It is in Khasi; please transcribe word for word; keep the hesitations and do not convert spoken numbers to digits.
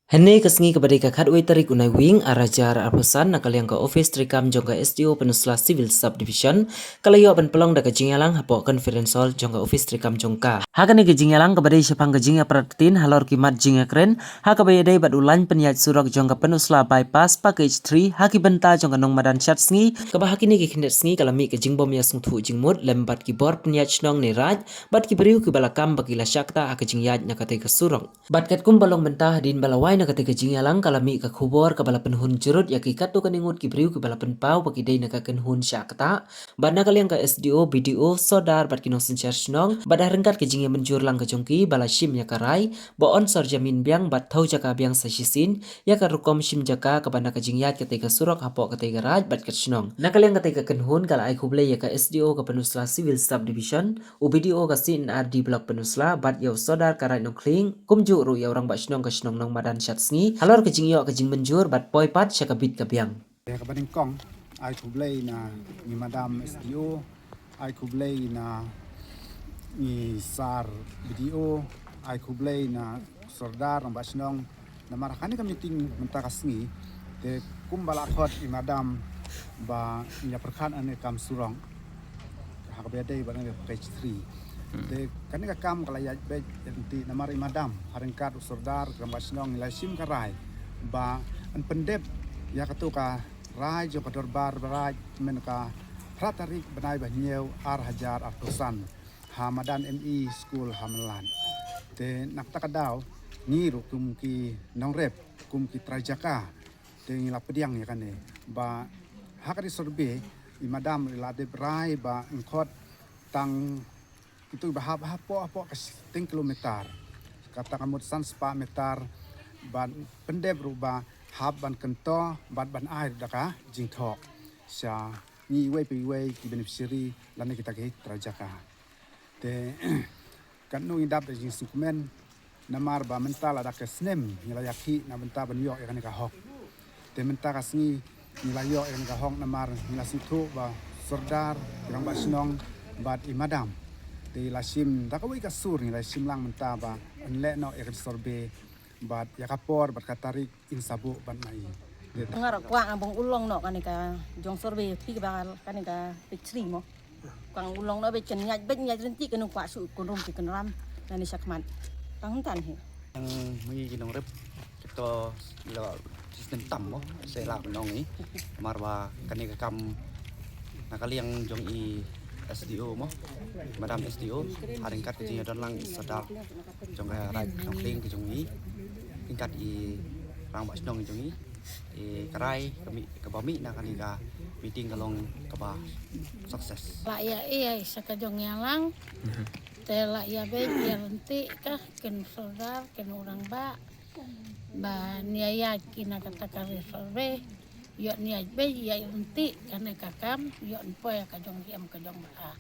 Hynne ka sngi kaba dei ka khatwei tarik u Naiwieng ar hajar arphew san, na ka liang ka office treikam jong ka S D O Pynursla Civil Subdivision ka la ïoh ban pynlong da ka jingïalang hapoh conference hall jong ka office treikam jong ka. Ha kane ka jingïalang kaba dei shaphang ka jingïapyrkhat ktien halor ki mat jingïakren ha kaba ïadei bad u lain pynïaid surok jong ka Pynursla Bypass Package three ha ki bynta jong ka nongmadan shad sngi, kaba ha kine ki khyndiat sngi ka la mih ka jingbym ïasngewthuh jingmut lem bad ki bor pynïaid shnong ne raid bad ki briew kiba la kam ba ki la shah ktah ha ka jingïaid na katei ka surok. Bad katkum ba long mynta, hadien ba la wai na katei ka jingïalang ka la mih ka khubor kaba la pynhun jurut ïa ki katto katne ngut ki briew kiba la pynpaw ba ki dei na ka kynhun shah ktah. Bad na ka liang ka S D O, B D O, Sordar bad ki nongsynshar shnong bad ha ryngkat ka jingïamynjur lang ka jong ki ba la shim ïa ka rai ba yn sor jamin biang bad thew jaka biang sa shisien ïa ka rukom shim jaka kaba na ka jingïaid katei ka surok hapoh katei ka raid bad ka shnong. Na ka liang katei ka kynhun ka la ai khublei ïa ka S D O ka Pynursla Civil Subdivision, u B D O ka C and R D Block Pynursla bad ïa u Sordar ka raid Nongkhlieng, kumjuh ruh ïa u rangbah shnong ka shnong Nongmadan shad sngi halor ka jingïoh ka jingmynjur bad poi pat sha ka bit ka biang. Ïa kaba nyngkong, ai khublei na ngi Madam S D O, ai khublei na ngi Sir B D O, ai khublei na Sordar, rangbah shnong, namar ha kane ka meeting mynta ka sngi te kumba la khot i Madam ba ngi ïapyrkhat ïa kane ka kam surok ha kaba ïadei bad kane ka Package three. Te kane ka kam ka la ïaid beit ïa lynti namar i Madam ha ryngkat u Sordar, rangbah shnong, ngi la shim ka rai ba yn pyndep ïa kato ka rai jong ka dorbar raid mynta ka phra tarik bnai ba hynñiew ar hajar arphew san ha madan M E School ha Mlad. Te na kata ka daw ngi ruh kum ki nongrep, kum ki trai jaka, te ngi la pdiang ïa kane ba ha kane ka survey i Madam i la dep rai ba yn khot tang kito ba hap hapoh hapoh ka shiteng kilometer, kata ka mut san spah meter, ban pyndep ruh ba hap ban kyntoh bad ban ai ruh da ka jingthoh sha ngi iwei pa iwei ki beneficiary lane kita ki trai jaka. Te katno ngi dap da jingsngewkmen namar ba mynta la da ka snem ngi la ïakhih na bynta ban ïoh ïa kane ka hok. Te mynta ka sngi ngi la ïoh ïa kane ka hok namar ngi la sngewthuh ba Sordar, ki rangbah shnong bad i Madam te la shim da kawei ka sur, ngi la shim lang mynta ba yn leh noh ïa ka survey bad ïa ka por bad ka tarik in sa buh bad ma i. Nga ruh kwah nga ban u long noh kane ka jong survey phi ba kane ka Package three mo. Kwah u long noh bad kan ïaid bad ïaid lynti, kan kwah shu kynrum ki kynram na ne shakhmat. Tang tan hi. Yang mui ki nongrep kito la system tam mo, se la nong i. Namar ba kane ka kam na ka liang jong i S D O mo, Madam S D O, ha ryngkat ka jingïadon lang i Sordar jong ka raid Nongkhlieng ka jong i, ryngkat i rangbah shnong jong i, i ka rai ka mih, kaba mih na kane ka meeting ka long kaba success. La ïa i ai sa ka jong ïa lang. Te la ïa beit ïa lynti ka kin Sordar kin u rangbah ba nia ïa ki na kata ka ri survey. Ïa nia beit ïa lynti kane ka kam ïa poi ka jong em ka jong ba.